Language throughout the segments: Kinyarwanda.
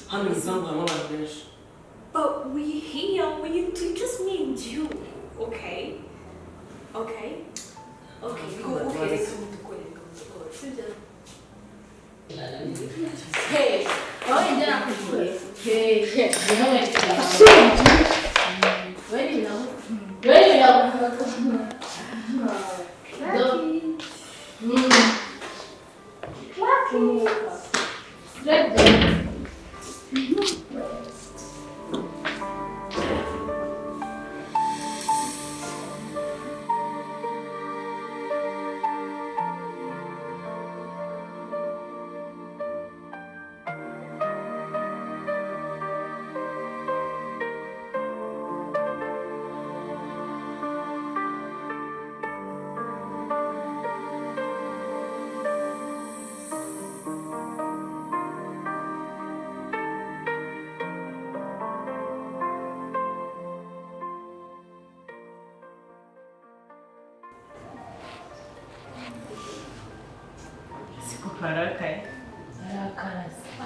Hano mu gipangu harimo abantu benshi. But we here, we just me and you, okay? Okay? Okay, go, okay, reka mudukore, reka mudukore, sibyo? Hey, wowe njye nakubwiye. Hey, ngwino wereke. Weri nawe. Weri nawe. Lucky. Lucky. Siko karakaye. Arakaraza.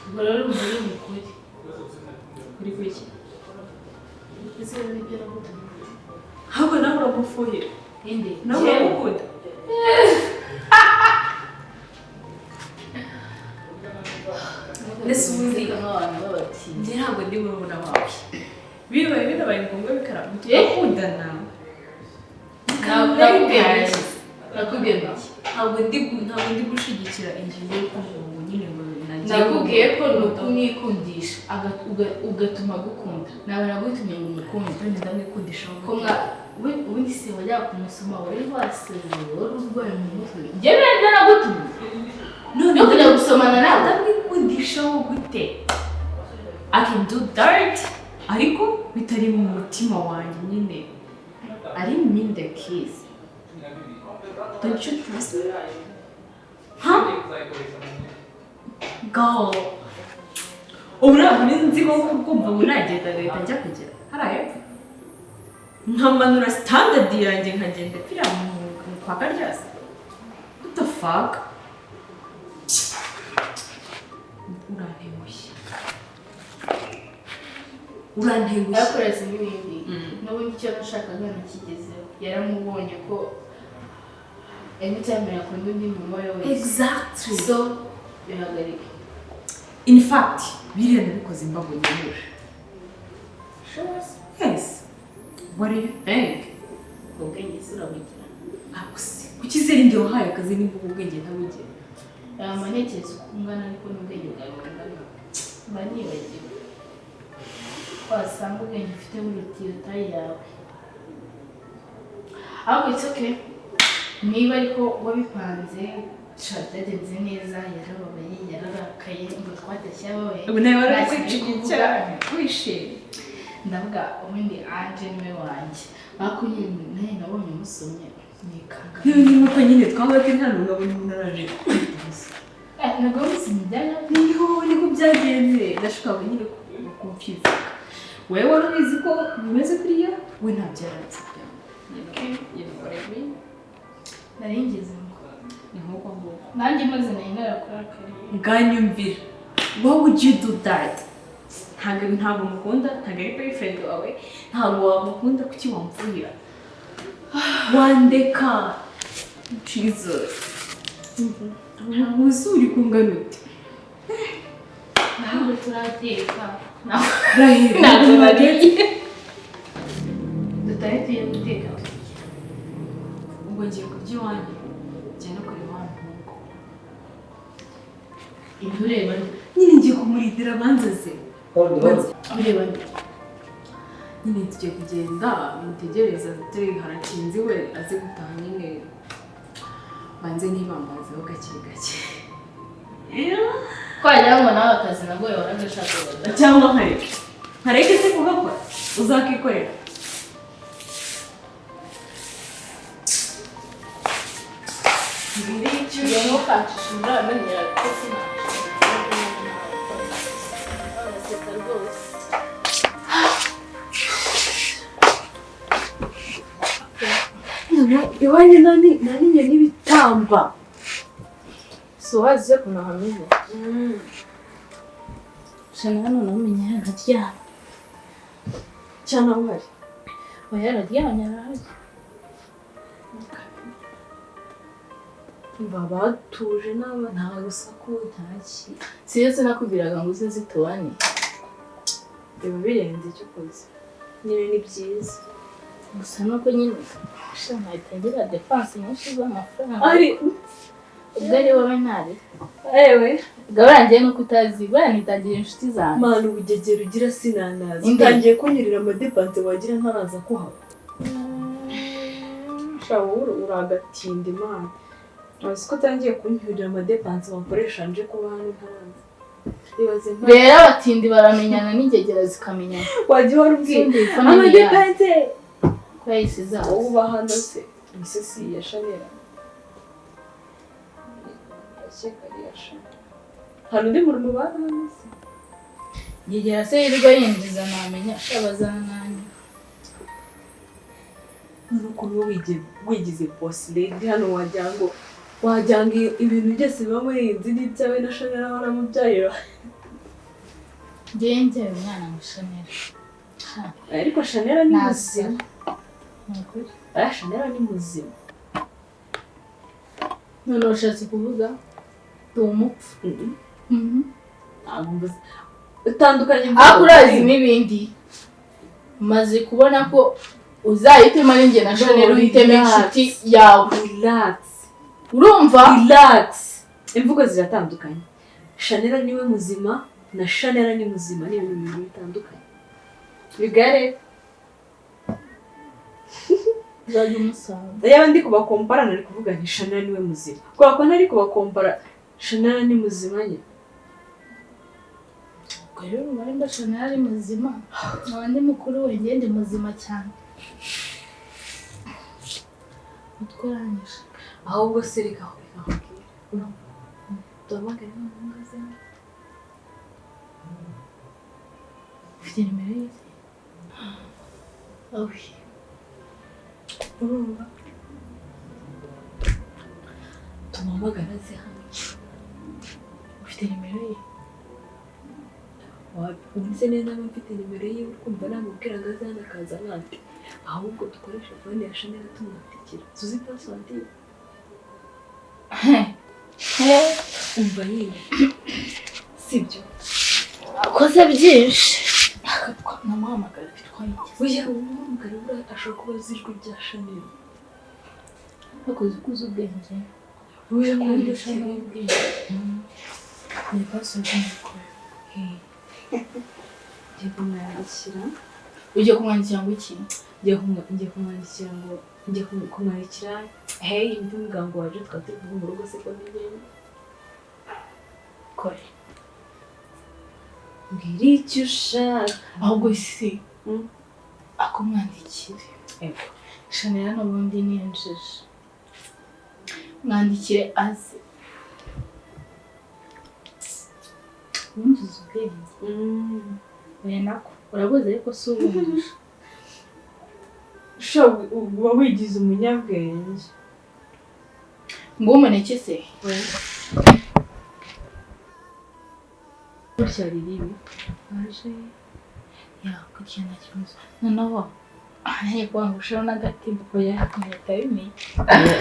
Ubwo rero urumva uri mukuri. Uri kuki? Ese rero ibyo nagutumye. Ahubwo nawe uramufuhira. Inde. Nawe uramukunda. Mbese ubundi nk'abantu b'abatindi. Njye ntabwo ndi murumuna wawe. Bibaye binabaye ngombwa bikaramba tugakundana. Nakubwiye iki? Nakubwiye iki? Ntabwo ndi gushigikira ingingo yo kuvuga ngo nyine ngo nagiye. Nakubwiye ko ni ukumwikundisha ugatuma agukunda. Ntabwo nagutumye ngo umukunde. None ndamwikundisha Ko mwa ubundi se wajya kumusoma wari wasaze, wari urwaye mu mutwe. Njye ntabwo nagutumye. None No kujya gusomana nawe. Ndamwikundishaho gute? I can do that ariko bitari mu mutima wanjye nyine. I didn't mean the kiss. Don't you trust me? Huh? Girl. Ubu ntabwo nzi ko kumva ubu nagenda agahita njya kugera hariya hepfo. Nkamanura standard yanjye nkagenda pfira mu kwa Karyasi. What the fuck? Urantengushye. Urantengushye. Yakoreze n'ibindi. N'ubundi icyo nashakaga nakigezeho. Yaramubonye ko anytime yakunda undi muntu uwo ari we wese. Exactly. So bihagarike. In fact, biriya nabikoze mbabonye muje. Yes. What do you think? Ubwenge si urabugira. Ntabwo se. Kuki se ari njye wahaye akazi nimba ubu ubwenge ntabugira? Yama ntekereza uko ungana ariko n'ubwenge bwawe bungana. Mba nibagiwe. Wasanga ubwenge ufite buruta iyo tayi yawe. Ahubwo it's okay. Niba ariko wabipanze, sha byagenze neza, yarababaye, yararakaye, ngo twatashye ababaye. Ubu nawe Nta warakwiciye kintu kuvuga. cyane. Wishimye. Ndavuga ubundi Ange niwe wanjye. Ariko nyine nawe nabonye umusomye nikanga. Niba nk'uko nyine twabaga nta n'umwe abona umuntu araje. Ntabwo wamusomye byanya? Niho niko byagenze. Ndashaka nyine kumfyiza. Wewe wari ubizi ko bimeze kuriya? We ntabyo yari azi. You know what I mean? Nari ngeze ngo. Ni nk'uko nguko. Nanjye maze nari narakurakariye. Nganyumvira. Why would you do that? Ntabwo mukunda, ntabwo ari boyfriend wawe, ntabwo wamukunda, kuki wamfuhira? Wandeka. Jesus. Ubu uri kungana ute? Ntabwo turateka. Rahira. Ntabwo nariye. Dutahe tugiye guteka turya. Ubwo ngiye kurya iwanyu. Ngiye no kureba wa muhungu. Ibyo ureba nde? Nyine ngiye kumurindira abanzaze. Ureba nde? Nyine tugiye kugenda mutegereza turi harakinze we aze gutaha nyine banze nibambazeho gake gake. Ko wagira ngo nawe akazi nabwo waragashakaga. Cyangwa nkareke. Nkareke se kugakora? Uzakikorera. Ngiye ntukancishe muri amenyo yawe kuko sinabishobora. Araseka rwose. Iwanyu nani n'ibitambo. Si wazi ukuntu hameze? Shana hano namenye yararyamye. Cyane aho uhari. Oya, yararyamye, arahari. Baba batuje n'aba, nta rusaku, nta ki. Siyo sinakubwiraga ngo uze zitubane. Biba birenze icyo ukoze nyine, ni byiza. Gusa nuko nyine shana ahita agira dépenses nyinshi z'amafaranga. Ari Ubwo ari wowe ntari. Ewe. Ubwo barangiye nuko utazi baranitangira inshuti zanjye. Mana, ubugegera ugira sinanazi. Inde? Utangiye kunyurira amadépenses wagira ntaraza kuhaba. Sha, wowe uragatinda. Imana, uzi ko utangiye kunyurira amadépenses wakoresha nje kuba hano ntaraza? Ibaze nka Rero abatindi baramenyana n'ingegera zikamenyana. Wajya uhora ubwira Sindi phone ni yawe. Amadépenses. Ko yahise izaza. Wowe uba hano se ese si iya Chanel? Ndakeka ari iya Chanel. Hari undi muntu mubana hano se? Ngegera se yirirwa yinjiza namenya shabazana nanjye. Nuko uba wigize boss lady hano, wagira ngo ibintu byose biba muri iyi nzu ni ibyawe na Chanel waramubyarira. Njyewe njyewe umwana ngo Chanel. Ariko Chanel ni Nasa. muzima. Ni ukuri. Aya Chanel ni muzima. None ushatse kuvuga ndi umupfu? Ntabwo mvuze utandukanye. Ariko urazi n'ibindi, maze kubona ko uzahitemo ari njye na Chanel, uhitemo inshuti yawe. Relax. Urumva? Relax, imvugo ziratandukanye. Chanel niwe muzima na Chanel ni muzima ni ibintu bibiri bitandukanye bigare. Uzajya umusanga. Yaba ndi kubakompara nari kuvuga nti Chanel niwe muzima, kubera ko ntari kubakompara, Chanel ni muzima nyine. Ubwo rero umubare mba Chanel ari muzima, nkaba ndi mukuru we, njye ndi muzima cyane, umutwe uranyishe. Ahubwo se reka nkubwire, urumva duhamagare noneho aze hano. Ufite nimero ye se? Awe. Urumva, tumuhamagare aze hano. Ufite nimero ye? Ubu neza niba mfite nimero yiwe, uri kumva namubwira ngo aze hano akaza nkande? Ahubwo dukoreshe phone ya Chanel tumwandikira. Tuzi password ye. Umva nyine, sibyo? Akoze byinshi, namuhamagara bitwaye iki? Oya, umuhamagara, buriya ashobora kuba azi ijwi rya Chanel. Bakoze ukuze ubwenge. Oya. Kandi ushaka Mwandikire. Ubwenge ni password ndikora. Ngiye kumwandikira. Ugiye kumwandikira ngo iki? Ngiye kumwandikira ngo ngiye kumwandikira hey, ndi muganga waje, tukaba turi kuvuga mu rugo se ko nigenda. Kore. Mbwira icyo ushaka. Ahubwo se akumwandikire. Ego. Chanel n'ubundi ni injiji, mwandikire aze. Ubundi uzi ubwenge. Oya, nako urabuze, ariko si ubundusha. Sha, uba wigize umunyabwenge. Ngo umuneke se? Gutya riribi. Aje yakurikiye, nta kibazo. Noneho ngiye kuba ngo ushireho n'agatima. Oya, nkahita bimenya.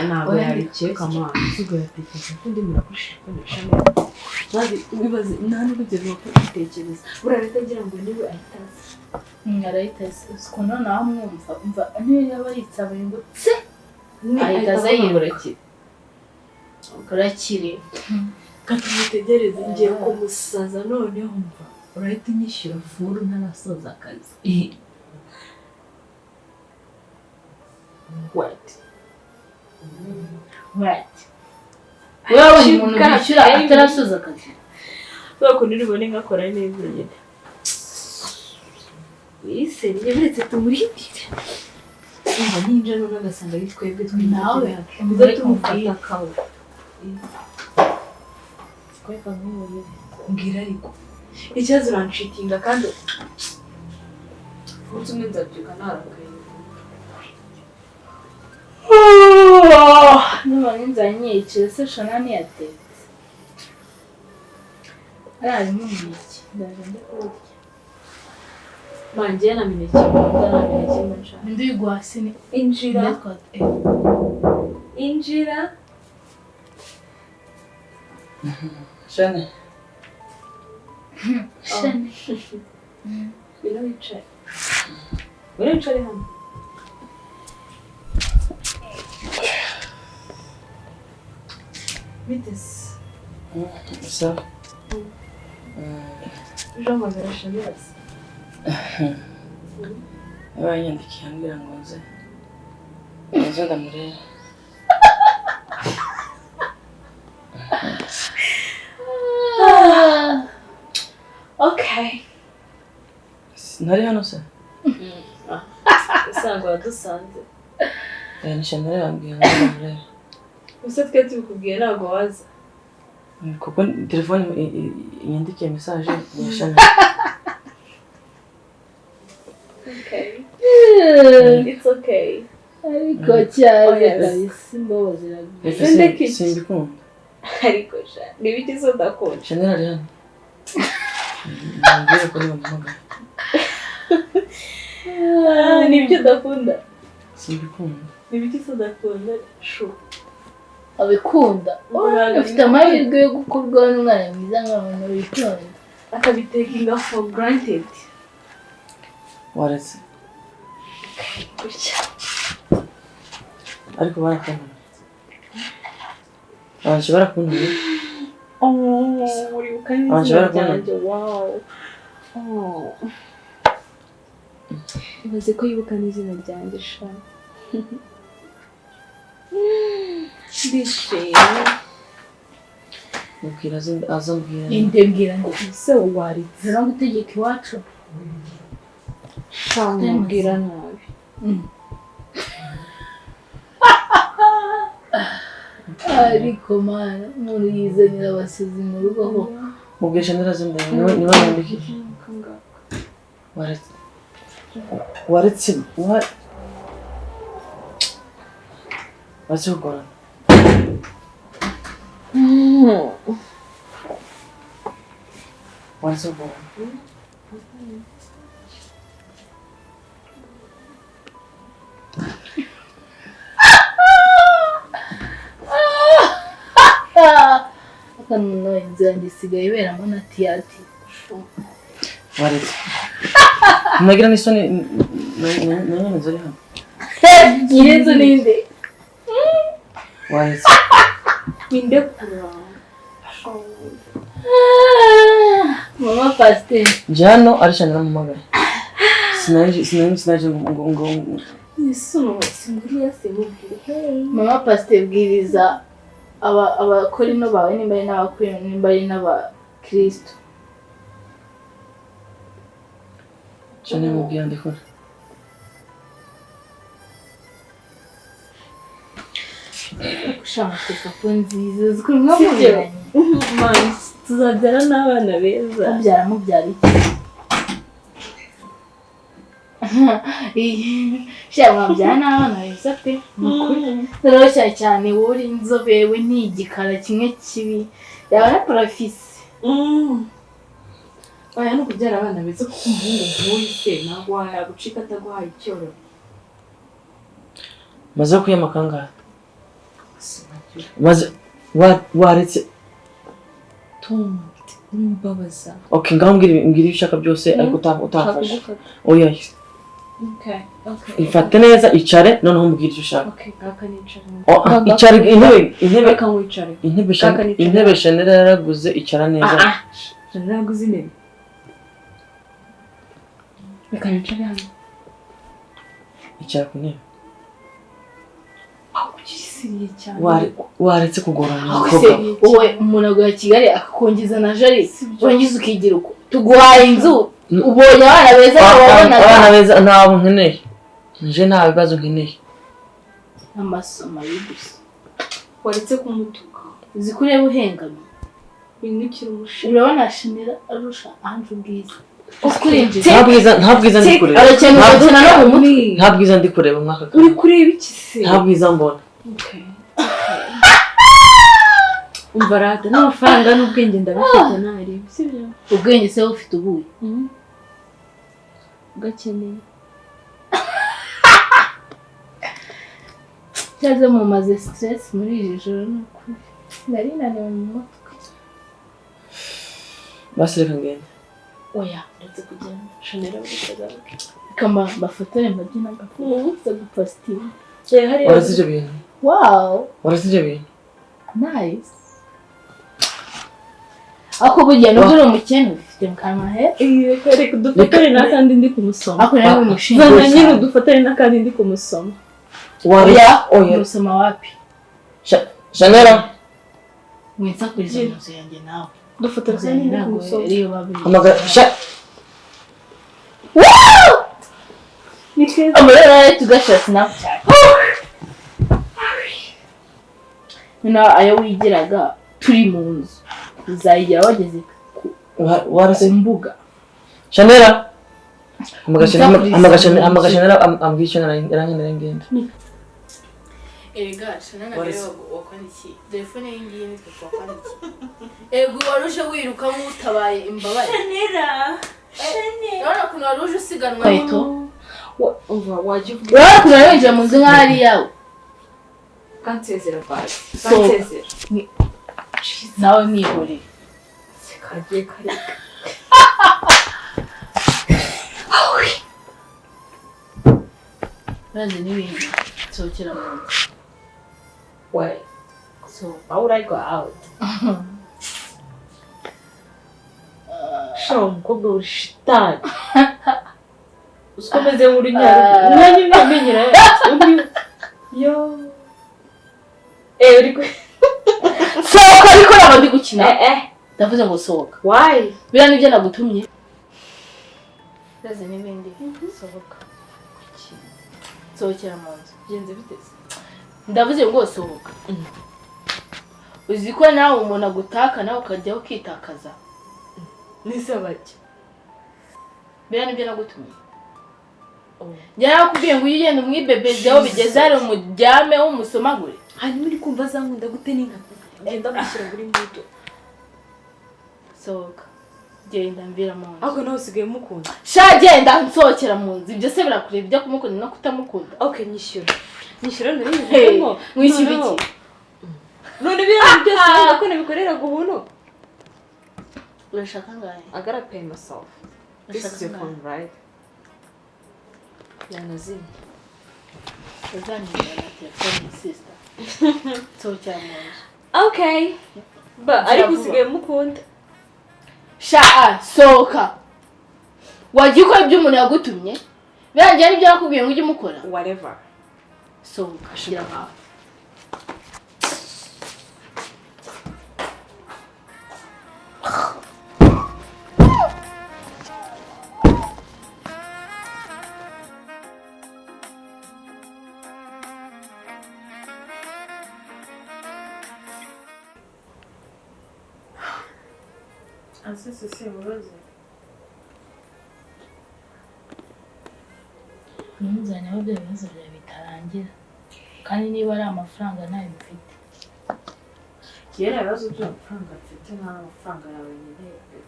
Ntabwo Oya, yabikeka amaso, ubwo yatekereza ko ndimo urakoresha ibikoresho neza, maze wibaze nta n'urugero wakubitekereza, buriya leta agira ngo niwe ahita aza. Arahita azi. Uzi ukuntu noneho amwumva, umva niyo yaba yitsamuye ngo tse, ahita aza yiruka. Urakira. Urakire. Katumutegereze, ngiye kumusaza noneho. Mva, urahita unyishyura full ntarasoza akazi. What? Right, wowe wabonye umuntu wishyura atarasoza akazi? Kubera ukuntu uri bubone nkakora neza nyine, wisennye, buretse tumurindire. Umva, ninjira none agasanga ari twebwe Nawe tuza tumufata akawe. Reka nk'ubururu. Mbwira, ariko ikibazo uranshitinga, kandi umunsi umwe nzabyuka narakaye. Nubona inzara nyiyicira se, Shana ntiyatetse. Hariya harimo umuneke, ndaje ndikuwurya. Manjye na mineke nkunda, nta mineke mba nshaka. Ninde uyiguha se ni? Injira. Ninde Injira. Shane. Shane. Ngwino wicare. Ngwino wicare hano. Bite se? Sawa. Ejo hamagara Shanirazi. Yabaye yanyandikiye ambwira ngo nze. Nze ndamurebe. Okay. Ntari hano se? Usanga wadusanze. Ni Shanel yambwiye ngo nze ndamurebe. Gusa twe tubikubwiye ntabwo waza. Kuko telefone inyandikiye message ya Shanel. Okay. It's okay. Ariko cyaze Oh, yes. kabisa, imbobo ziragwira. Reka Sindeki. simbikunda. Ariko sha, ni ibiki se udakunda? Shanel ari hano. Nambwira ko niba muhamagaye. Ah, ni ibyo udakunda. Simbikunda. Ni ibiki se udakunda? Shu. Abikunda. Urabikunda. Ufite amahirwe yo gukurwaho n'umwana mwiza nk'abantu witonda. Akabitakinga for granted. Waretse. Gutya. Ariko barakuntumye. Abanje barakuntumye. Oh, uribuka Abanje n'izina barakuntumye. ryanjye. Wow. Oh. Ibaze ko yibuka n'izina ryanjye sha. Ndishimye. Mubwira aze ambwira. Ninde mbwira ngo Ese waretse. zira gutegeka iwacu. Sha, mubwira nabi. Ariko mana, umuntu yizanira abasazi mu rugo ho. Mubwira Shanel aze ndebe. Niwe yandikiye. Waretse. Waretse. Waretse kugorana. Waretse kugorana. Akanono inzu yanjye isigaye iberamo na tiyati. Waretse. Nagira n'isoni na nyine inzu ari hano. Nyir'inzu ninde? Waretse. Windekura. Mama pasiteri. Nje hano ari Shanel ampamagaye. Sinaje ngo Yesu, singuriya simubwire. Hey. Mama pasiteri, bwiriza abakorino bawe nimba ari n'abakorino nimba ari n'abakristo. Shanel mubwira ndekura. Ushaka ko nziza zikuri nkamuberanye. Man, tuzabyara n'abana beza. Mubyara mubyara iki? Sha mwabyara n'abana beza pe. Ni ukuri. Rero cyane wowe uri inzobe, we ni igikara kimwe kibi. Yaba na parafisi. Oya, no kubyara abana beza kuko umuhungu nk'uyu se ntabwo yagucika ataguhaye icyororo. Maze kwiyama kangahe? Maze waretse. Tumute, nimbabaza. Okay, ngaho mbwira ibyo ushaka byose ariko utafashe. Oya. Okay, okay. Ifate neza, icare noneho mbwira icyo ushaka. Okay, ngaka nicare. Icare intebe Reka nkwicare. intebe Shanel yaraguze, icara neza. Shanel yaraguze intebe. Reka nicare hano. Icara ku ntebe. Ukisiriye cyane. Waretse kugorana Se wowe umuntu aguha Kigali akakongeza na Jari, warangiza ukigira uko. Tuguhaye inzu, ubonye abana beza wabonaga. Abana beza ntabwo nkeneye. Nje nta bibazo nkeneye. Amaso mabi gusa. Waretse kumutuka. Uzi ko ureba uhengamye. Winukira umushinga. Urabona Shanel arusha Ange ubwiza. Uzi ko urinjiza. Nta bwiza ndi kureba. Arakenera ugakina no mu mutwe. Nta bwiza ndi kureba mwaka Uri kureba iki se? Nta bwiza mbona. Okay. Umva rata n'amafaranga n'ubwenge ndabifite ntari sibyo? Ubwenge se ufite ubuye? Ugakeneye. Cyaze mumaze stress muri iri joro n'ukuri. Nari naniwe mu mutwe. Basi reka ngende. Oya, ndetse kugenda. Chanel ubutagaruke. Kama bafotore mbabyina gakuza gupostinga. Waretse ibyo bintu. Wow, Waretse ibyo bintu. Nice. Ako burya nubwo uri umukene ufite mu kanwa he? Reka udufatane n'akandi ndi kumusoma. Ako nawe umushinga. Zana nyine udufatane n'akandi ndi kumusoma. Oya, oya. Umusoma wapi? Chanel. Mwinsakuriza mu nzu yanjye nawe. Dufatane n'akandi ndi kumusoma. Hamagara sha. Ni keza. Amarara tugasha Snapchat. Noneho ayo wigiraga turi mu nzu uzayigira wageze ku mbuga. Chanel. Hamagara Chanel ambwira icyo narankenera ngende. Erega Chanel wakwandikiye telefone iyi ngiyi nitwe twakwandikiye. Ego waruje wiruka nk'utabaye imbabare. Chanel. Chanel. Urabona ukuntu waruje usiganwa nkweto. Umva wajya uvuga. Urabona ukuntu wari winjira mu nzu nk'aho ari iyawe. Kansezera basi. Kansezera. Nawe mwihorere. Kagiye kareka. Urazi n'ibindi. Sohokera mu nzu. Why? So, why would I go out? Sha umukobwa uri shitani. Usikomeze nk'urunyaro. Umwanya umwe amenyera. Yo. Uri ku sohoka ariko ntabwo ndi gukina. Ndavuze ngo sohoka. Why? Biriya nibyo nagutumye. Urazi n'ibindi. Sohoka. Sohokera mu nzu. Genze bite se? Ndavuze ngo sohoka. Uzi ko nawe umuntu agutaka nawe ukajyaho ukitakaza. Nisabaki. Biriya nibyo nagutumye. Yarakubwiye ngo ugende umwibebeze aho bigeze ari umuryame w'umusomagure. Hanyuma uri kumva zankunda gute n'inka? Ngenda mushyira muri mbuto. Sohoka. Genda mvira mu nzu. Ako nawe usigaye mukunda. Sha genda nsohokera mu nzu. Ibyo se birakureba ibyo kumukunda no kutamukunda. Okay, nyishyura. Nyishyura nari nko. Mwishyura iki? None biriya byose urumva ko nabikoreraga ubuntu. Urashaka angahe? I gotta pay myself. This is your phone, right? Yanazimye. Uzanyishyura na telefone sister. Sohokera mu nzu. Okay. Ba ariko usigaye mukunda. Sha sohoka. Wagiye ukora ibyo umuntu yagutumye? Birangiye n'ibyo yakubwiye ngo ujye umukora. Whatever. Sohoka shira nkawe. Ntunzane aho ibyo bibazo byawe bitarangira kandi niba ari amafaranga ntayo mfite. Kera ibibazo by'amafaranga mfite nta amafaranga yawe nkeneye pe.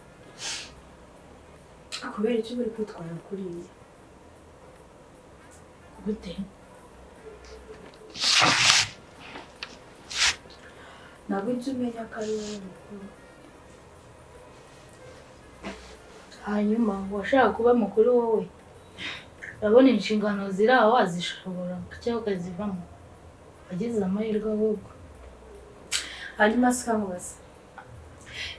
Kubera icyo uri kwitwara kuriya? Gute? Ntabwo ujya umenya ko ari wowe mukuru. Hanyuma washaka kuba mukuru wowe urabona inshingano ziri aho wazishobora cyangwa ukazivamo wagize amahirwe ahubwo. Hanyuma sikamubaza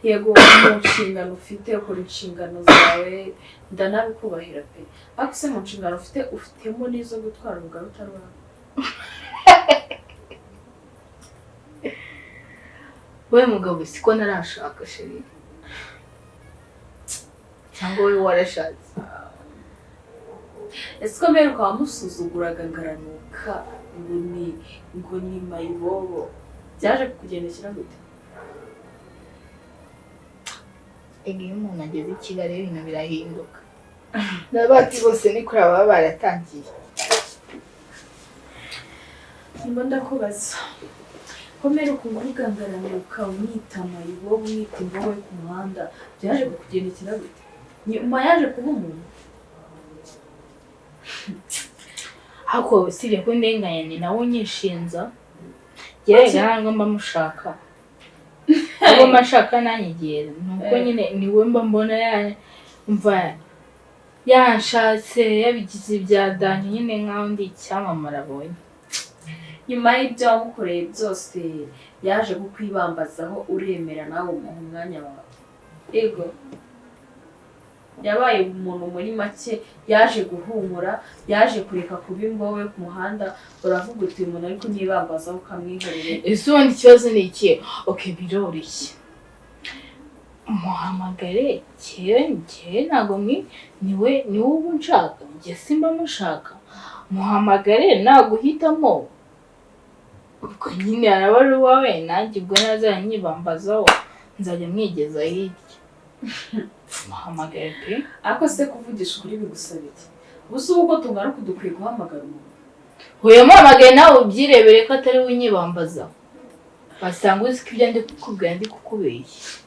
yego mu nshingano ufite ukora inshingano zawe ndanabikubahira pe, ariko se mu nshingano ufite ufitemo n'izo gutwara umugabo utari wawe? Wowe mugabo siko narashaka sheri cyangwa wowe warashatse? Ese ko mperuka wamusuzuguraga ngaranuka ngo ni mayibobo byaje kukugendekera gute? Ega iyo umuntu ageze i Kigali ibintu birahinduka. N'abati bose ni kuri baba baratangiye. Ndimo ndakubaza Komera ukunguka ngaramuka umwita mayibobo, umwita imbobo yo ku muhanda, byaje kukugendekera gute? Nyuma yaje kuba umuntu. Hako usibye ko ndenganya ni nawe unyishinza, gerega ntabwo mba mushaka. Ubwo mba nshaka nanyegera, nuko nyine niwe mba mbona mva yanshatse yabigize ibya danje nyine nkaho ndi icyamamare abonye. Nyuma y'ibyo wamukoreye byose yaje kukwibambazaho uremera nawe umuha umwanya wawe. Ego yabaye umuntu muri make, yaje guhumura, yaje kureka kuba imbobe ku muhanda, uravuga uti uyu muntu ariko ntibambazaho ukamwihorera. Ese ubundi ikibazo ni iki? Okay, biroroshye, muhamagare njyewe ntabwo niwe uba unshaka, njye simba mushaka, muhamagare naguhitamo, ubwo nyine araba ari uwawe, nanjye ubwo nazajya nyibambazaho nzajya mwigeza hirya. Muhamagare pe. Ariko se kuvugisha ukuri bigusaba iki? Gusa ubu uko tungana uku dukwiye guhamagara umuntu. Huye muhamagaye nawe ubyirebere ko atari we unyibambazaho, wasanga uzi ko ibyo ndi kukubwira ndi kukubeshya.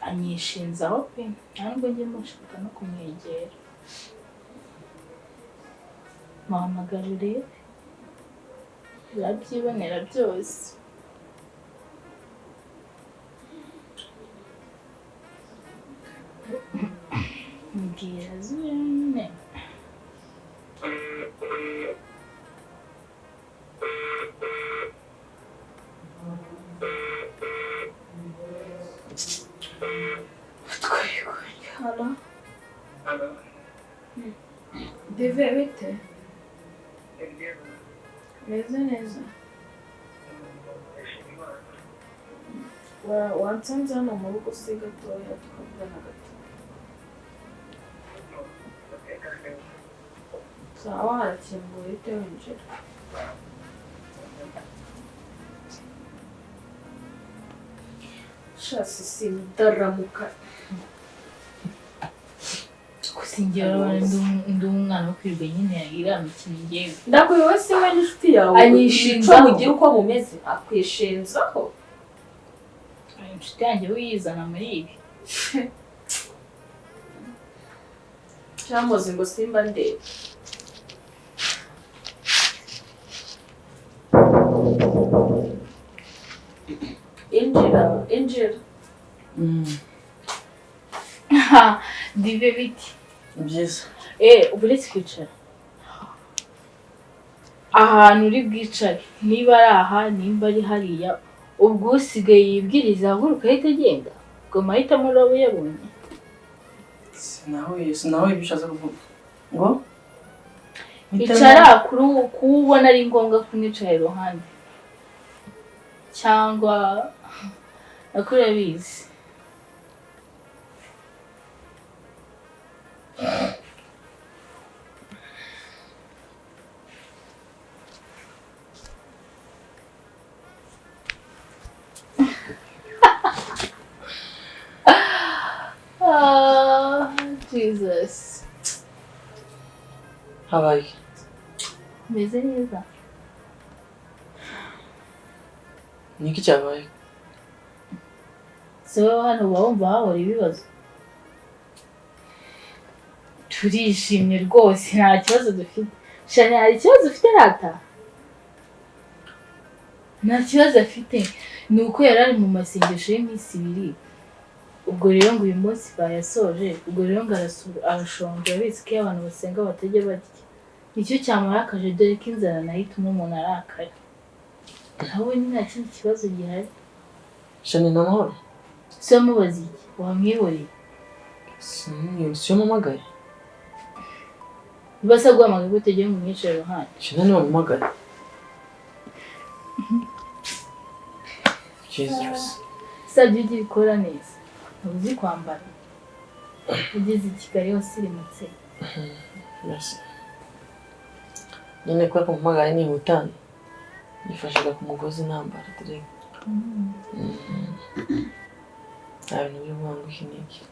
Anyishinzaho pe, nta nubwo njye mushaka no kumwegera. Muhamagare urebe, urabyibonera byose. Mbwira zene. Halo. Dive bite? Meze neza. Wansanze hano mu rugo se gatoya tukavugana gato. Sawa, harakinguye uhite winjira. Shasi sindaramuka. Gusingira ndi umwana wo kwirirwa nyine iriya mikino ngewe. Ndakuyobewe se we n'inshuti yawe. Anyishinzaho. Imico mugira uko mumeze akwishinzaho. Inshuti yanjye uyizana muri ibi. Cyamuzi ngo simba ndeba. Injira, injira. Dive biti. Byiza. Uretse kwicara ahantu uri bwicare, niba ari aha nimba ari hariya, ubwo usigaye yibwiriza ahaguruka ahita agenda, ubwo amahitamo uraba uyabonye. Sinahuye ibyo ushatse kuvuga ngo icara kuri kuba ubona ari ngombwa kumwicara iruhande, cyangwa nakuri abizi. Jesus. Habaye. Meze neza. Niki cyabaye? So hano uba wumva hahora ibibazo. Turishimye rwose nta kibazo dufite. Shani hari ikibazo ufite rata? Nta kibazo afite. Ni uko yari ari mu masengesho y'iminsi ibiri. Ubwo rero ngo uyu munsi bayasoje, ubwo rero ngo arashonje, abizi ko iyo abantu basenga batajya barya. Nicyo cyamurakaje, dore ko inzara nayo ituma umuntu arakara. Nawe nta kindi kibazo gihari. Shani ni amahoro? Se wamubaza iki? Wamwihoreye? Si wampamagaye? Niba se aguhamagaye ko utagiye ngo umwicare iruhande? Shani niwe wampamagaye. Jesus. Usabye ujye ubikora neza. Uzi kwambara. Ugeze i Kigali wasirimutse. Merci. Nyine kubera ko mpamagaye nihuta nifashaga ku mugozi nambara direct. Nta bintu byo kuvuga iki n'iki.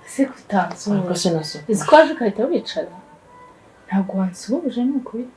Ese kutansuhuje? Ariko sinasuhuje. Uzi ko waje ugahita wicara? Ntabwo wansuhuje ni ukuri.